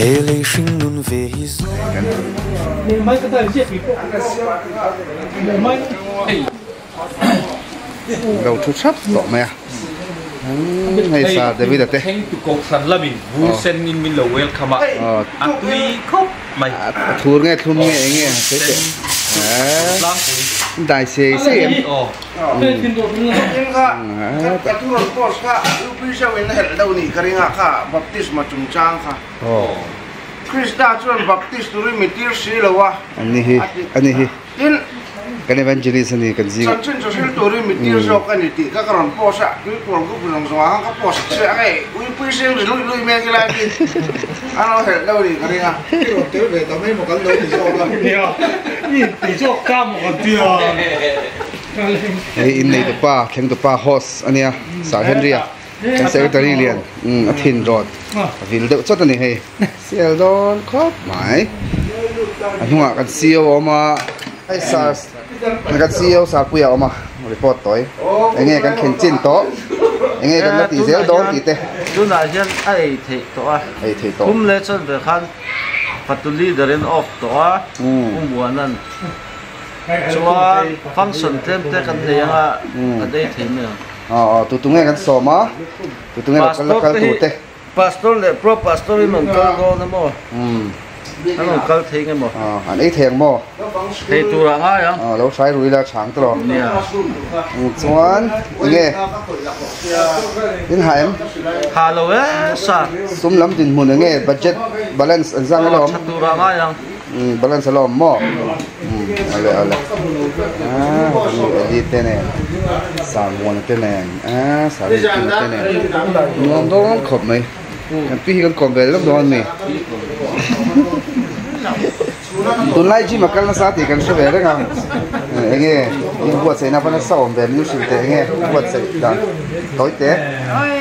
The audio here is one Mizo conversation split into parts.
He lei hring nun ve hi zawng. Lo thu thap tawh mai a hei sa David a te Thleng tu kohhran lamin vur sen in min lo welcome a a tui khawp mai. A thur nge thlum nge eng nge sawi teh eee dai sei sei em. Tin kha ka thu rawn post kha UPC ho in a helh deuh nih ka ring a kha baptisma chungchang kha. Krista chuan baptist turin mi tir si lo a. Ani hi ani hi. Tin kan evangelist ani kan zing. Chanchin chu hril turin mi tir zawk a ni tih kha ka rawn post a tuikual group zawng zawng ah khan ka post che a hei UPC ri luih luih mek ila tin an lo helh deuh nih ka ring a. I rawn tel ve ta mai maw kan lo ti zawk a. Nia i ti zawk ta maw kan tia. Hei innei tupa thleng tupa host a nia Sir Henry a kan secretary lian umm a thin rawt a vil deuh chawt a ni hei sial dawn khawp mai a hnungah kan C_E_O a awm a hei sir kan C_E_O Sarpuia a awm a report tawi eng nge kan thlen chin tawh eng nge kan la tih zel dawn tih te tunah hian a ei theih tawh a ei theih tawh kum leh chuan ve khan fatu leader in off tawh a Pu Muanan. Chuan function tlem te kan nei anga kan ei thei mai ang. Aw tu tu nge kan sawm a tu tu nge lo kal la kal tur te. Pastor leh pro pastor in rawn kal dawn a maw? An rawn kal thei nge maw? An ei thei ang maw? Thei tur ah ngai ang. Lo hrai rui la chhang tawh. Nia. Chuan enge in ha em? Ha lo e sa. Sum lam dinhmun enge budget balance an zang alawm. Tha tur ah ngai ang. Balance a la awm maw? Ale ale ah kan Eli te nen Samuana te nen ah Sarikima te nen nuam dawn khawp mai kan pi hi kan kawm ve lawk dawn a mi tunlai gym a kal nasa tih kan hre ve reng a enge inbuatsaihna pawh nasa awm ve min hrilh teh enge buatsaih dan tawi te. Oi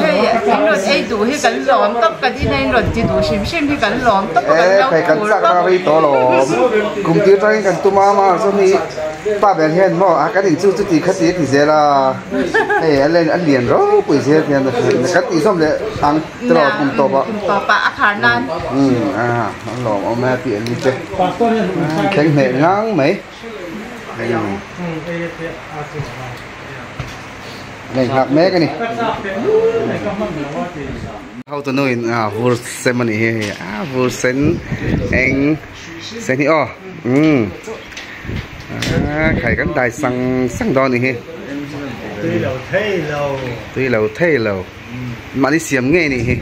hei in rawn ei duh hi kan lawm tawp kan ina in rawn ti duh hrim hrim hi kan lawm tawp a kan lo Hei kan phur chak tawp. na rei tawh alawm kum tir tangin kan tum a mah chuan hei pa ber hian maw a kan in chu chuti kha ti a ti zel a hei a len a lian ropui zel hian kan tih zawm leh ang tiraw kum tawp ah Kum tawp ah a khar nan. Umm a lawm awm e tih an ni te thleng hneh ngang mai. Nei nghak mek a ni. Hotu nu in a vur sem a nih hi hei a vur sen eng sen hi aw umm a khai kan dai sang sang dawn a nih hi tui lo thei lo tui lo thei lo mahni siam ngei a nih hi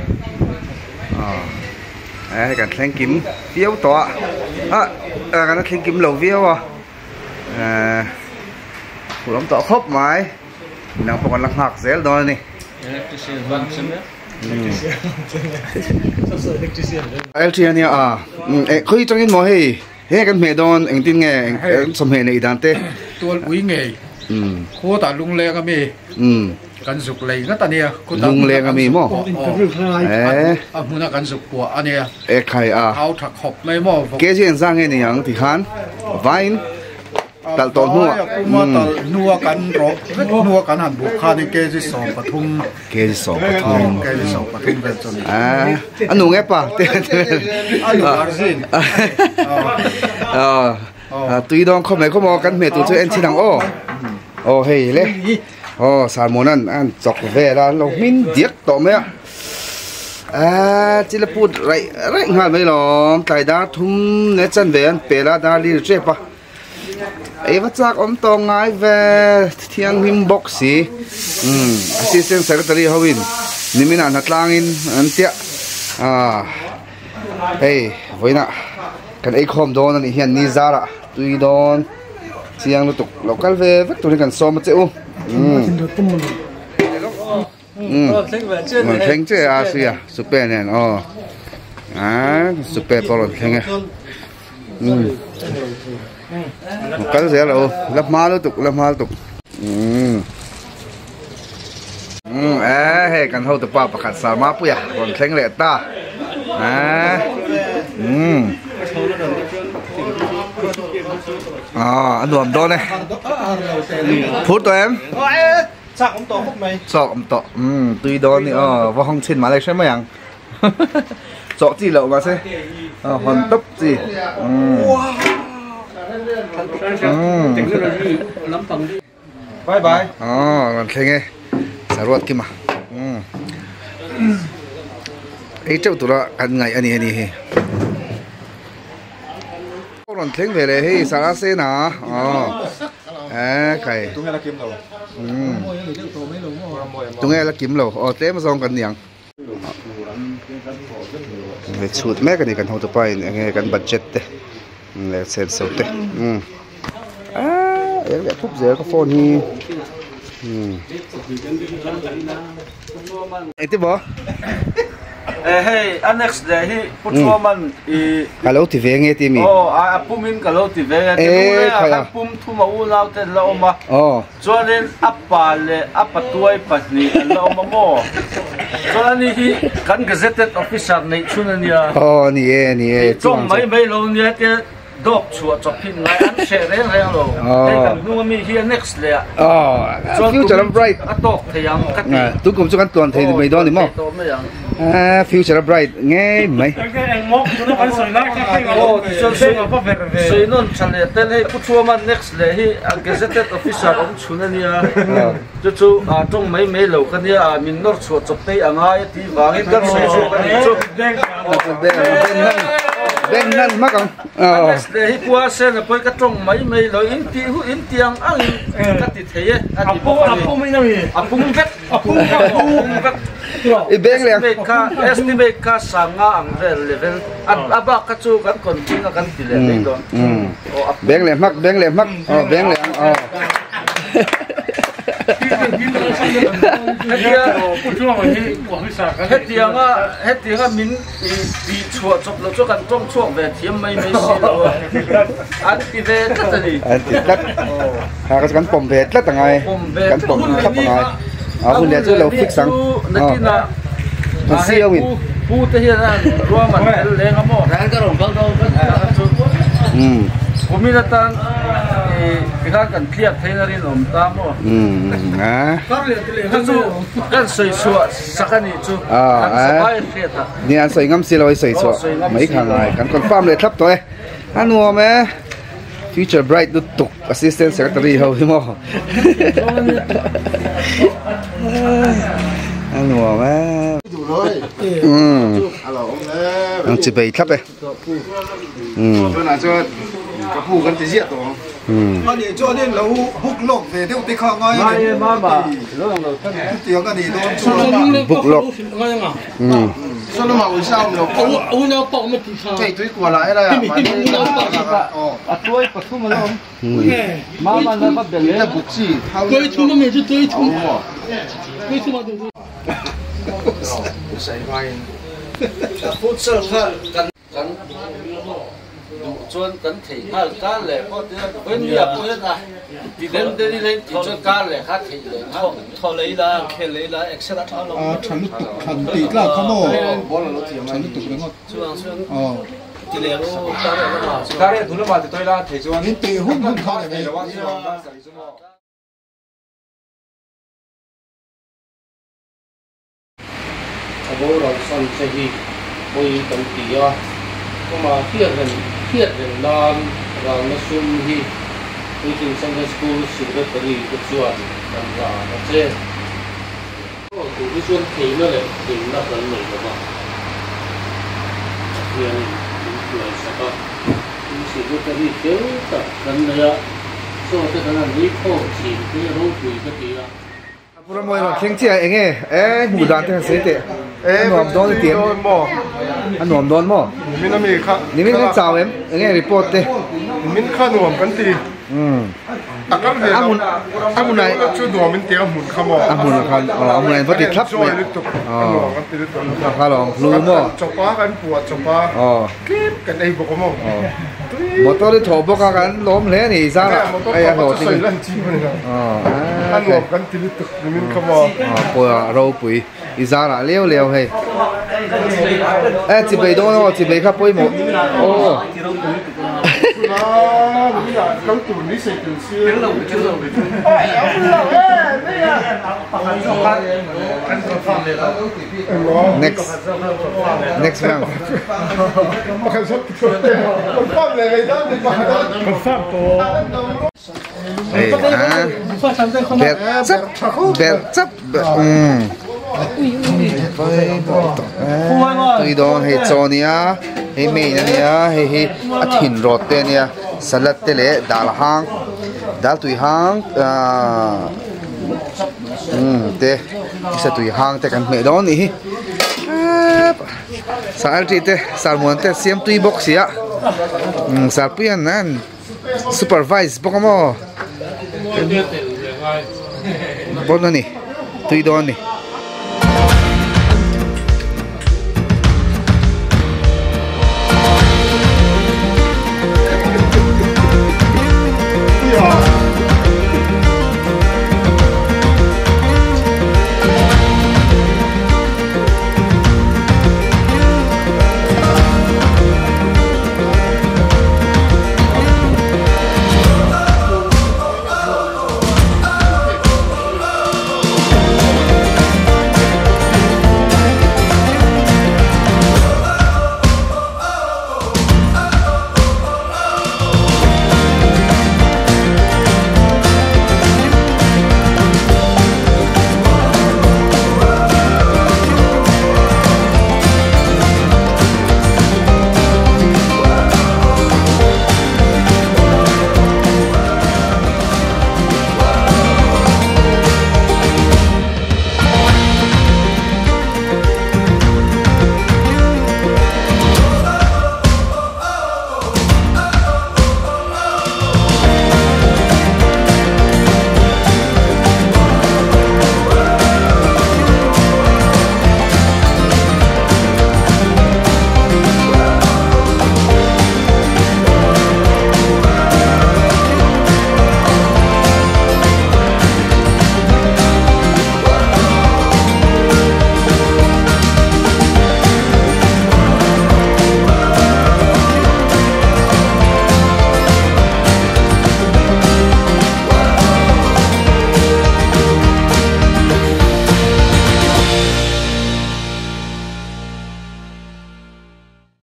aw hei kan thleng kim viau tawh a ah kan la thleng kim lo viau a. Ehh phur awm tawh khawp mai midang pawh kan la nghak zel dawn a ni. LT ania a eh khawi tangin maw hei he kan hmeh dawn engtin nge eng chawhmeh neih dan te. Tual ui ngei khuatah lungleng ami. Kan zuk lei ngat a nia. Lungleng a mi maw? Eh. A hmuna kan zuk puah a nia. E khai a. Thau tha khawp mai maw? Kg engzah nge ni ang ti khan vain talh tawh hnuah. Kuma talh hnua kan rawh vek hnua kan han buk khan in kg 13. Kg 13. Kg 13 vel chu a ni. A nu nge pa? A nu Arzin. Tui dawng khawp mai khaw maw kan hmeh tur chu en chhin ang aw. Aw hei le. Aw Salmon an an chawk vel a an lo hmin diak tawh mai a aaa chil a put raih raih nghal mai lawm tlai dar thum leh chanve an pel a dar lir tep a ei va chak awm tawh ngai ve thianghlim bawk si umm assistant secretary ho in nimin ah hnatlang in an chiah aaa hei vawiinah kan ei khawm dawn a nih hian ni zarah tui dawn. Chiang lutuk lo kal ve vek turin kan sawm a che u. Umm. Rawn thleng che a suia supe nen aw. A supe pawh rawn thleng e. Umm. Lo kal zel a u. La hma lutuk la hma lutuk. Umm. Umm e hei kan hotu pa pakhat Sarma puia rawn thleng leh ta. A umm. À, a nuam dawn e. Phur tawh em? Chak awm tawh khawp mai. Chak awm tawh. Umm tui dawn ni aw. Va hawng chhin mah le hre mai ang. Chawh chi loh mahse hawn tawp chi. Bye bye. Aw rawn thleng e saruat kima. Ei teuh tura kan ngaih a ni a ni hi. Rawn thleng ve leh hei sara sena aw e kai. Tunge la kim lo. Tunge la kim lo aw tlem zawng kan niang. Ve chhut mek a ni kan hotupa in enge kan budget te leh senso te umm aaa eng leh phup zel ka phone hi umm engti maw Eh hei a next leh hi pu Thuaman i ka lo ti ve nge ti mi aw a pum in ka lo ti ve a ti lung leh a kan pum thum a unau te an la awm a aw Chuanin a pa leh a patuai pahnih an la awm a maw? Chuan ani hi kan gazetted officer neih chhun a nia. Aw ni e, ni e. Tih tawng mai mai lo nia tia dawk chhuah chawp hi ngai an hreh reng reng lo. Hei kan hnung ami hi a next leh ah. Aw, future a bright. A tawk thei ang ka ti. Tun kum chu kan tluan thei mai dawn ni maw? Aw, tluan thei tawh mai ang. Future a bright ngei mai. Sawi nawn tha leh tel hei Pu Thuama next leh hi a gazetted officer awm chhun a nia chu chu tawng mai mai lo ka nia min nawr chhuah chawp phei a ngai a tih vangin kan sawi chhuak a nih chu. Ben nan hmak ang. A next leh hi Pua Sena pawh hi ka tawng mai mai lo in tih hu in tih ang angin ka ti thei e a ti bawk a ni. A pum vek. A pum vek. I beng leh estimate kha estimate kha sanga ang vel level a bak kha chu kan continue a kan ti leh mai dawn beng leh hmak beng leh hmak aw beng leh ang aw hetianga hetianga min tih chhuah chawp lo chu kan tawng chhuak ve thiam mai mai si lo a an ti ve tlat a ni an ti tlat ha ka kan pawm ve tlat angai kan pawm thlap angai a hun leh chu lo fix ang nakinah an si awin pu te hian an ruam an tel leng a maw kumin atan tikhan kan tliak thein a rinawm ta maw chu chu kan sawi chhuah sak a nih chu kan sapai hriat a ni an sawi ngam si lo i sawi chhuah mai kha ngai kan confirm leh thlap tawh e a nuam e Future bright lutuk assistant secretary ho hi maw a nuam e ang chi bei thlap e tunah chuan ka pu kan ti ziah tawh ang ani chuanin lo book lawk ve deuh te kha ngai a chutiang a nih dawn chuan book lawk Solomon uisa awm lo pawh hei tui kual ah helai ah mahni a tuai pathum a la awm mama na va bel e but chi futsal kha kan Kan duh chuan kan thei nghal kar leh pawh tia vawinia pawh hian a ti den den ila in tih chuan kar leh kha theih leh nghal thaw leh ila khel leh ila action a tha lo a tha lutuk than tih tlak kha maw tha lutuk ringawt chuang chuan ti leh ru kar leh lamah chuan kar leh lamah ti tawih la thei chuan in tih hun hun kha ni mai. A boral san che hi pawi kan ti a, amah hriat reng hriat reng nan ralna sum hi Puitling Sunday School Secretary te chuan kan hlan a che. Aw tur hi chuan theihna leh hlimna kan nei lo va, Pathianin min hruaisak a, in Secretary fel tak kan nei a, chaw te kan han ei khawm thin te ropui ka ti a. Pu Ramawia rawn thleng chiah eng nge e hmuh dan te han sawi teh a nuam dawn i ti em a nuam dawn maw nimin ami kha nimin khan chau em eng nge report te nimin kha nuam kan ti a kal ve lo a hmun ah chu nuam in ti a hmun kha maw a hmun ah khan a hmun ah in va ti thlap mai a nuam kan ti lutuk a kha lawm hlu maw chawpa kan puah chawpa tlem kan ei bawk a maw Motor hi thawh bawk a kan lawm hle a ni zarah hei a hlawhtling sawi lan chi hman ila a nuam kan ti lutuk nimin kha maw pawh a ropui i zarah leu leu hei e chi bei dawn aw chi bei kha pawimawh aw kal tur ni sei tel si next. Next round. Hei a berh chap berh chap umm tui dawn hei chaw ania hei main ania hei hi a thin rawt te ania salad te leh dal hang dal tui hang ahh umm te sa tui hang te kan hmeh dawn anih hi sal te salmuan te siam tui bawk si a umm sarpuian an Supervise bawk a maw? Bon a ni, tui dawn a ni.